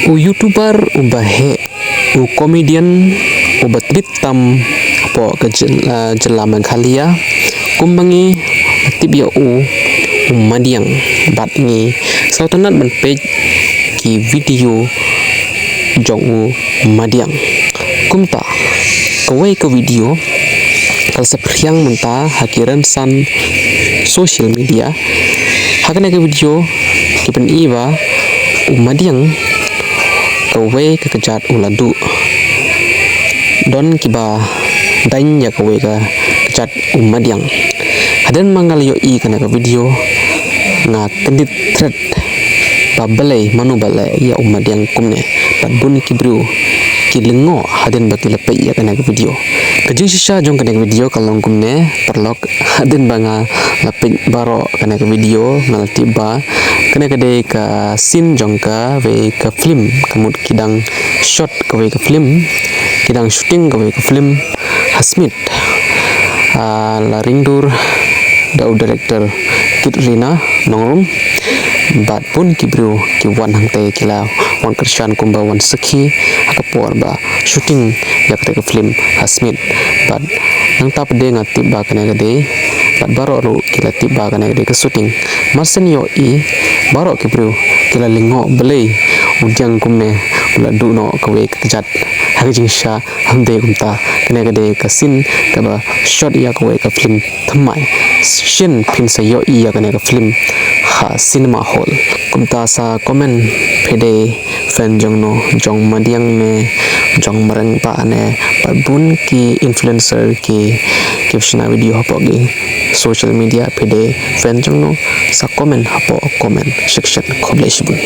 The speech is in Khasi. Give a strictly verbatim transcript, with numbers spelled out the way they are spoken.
U YouTuber uba heh, u comedian uba tbit tam hapoh ka jyl-, ah, jylla Meghalaya, kumba ngi tip ïa u, u Madiang, bad ngi sngewtynnat ban peit ki video jong u Madiang. Kumta, kawei ka video ka la saphriang mynta ha ki rynsan social media. Ha kane ka video ki pyni ba u Madiang kawei ka kjat u la duh. Don kiba dang ïa kawei ka kjat u Madiang. Hadien ba nga la ïohi kane ka video, nga kyndit thret ba balei mano ba leh ïa u Madiang kumne. Bad bun ki briew ki lyngngoh hadien ba ki la peit ïa kane ka video. Ka jingshisha jong kane ka video ka long kumne, paralok, hadien ba nga la peit baroh kane ka video, nga la tip ba kane ka dei ka scene jong kawei ka film, ka mut ki dang shot kawei ka film, ki dang shooting kawei ka film ha Smit. Ah, la ring dur da u director Kitrina Nongrum. Bad bun ki briew ki wan hangtei, ki la wan kyrshan kumba wan sakhi ha ka por ba shooting ïa kata ka film ha Smit. Bad nangta pat de nga tip ba kane ka dei, bad baroh ruh ki la tip ba kane ka dei ka shooting. Mar shen ïohi, baroh ki briew ki la lyngngoh balei u Madiang kumne u la duh noh kawei ka kjat. Ha ka jingshisha, ym dei kumta, kane ka dei ka scene kaba shot ïa kawei ka film thymmai. Shen phin sa ïohi ïa kane ka film ha cinema hall. Kumta sa comment phi dei fan jong no, jong Madiang ne, jong Marengbah ne, bad bun ki influencer ki, ki shna video hapoh ki social media, phi dei fan jong no, sa comment hapoh comment section. Khublei shibun.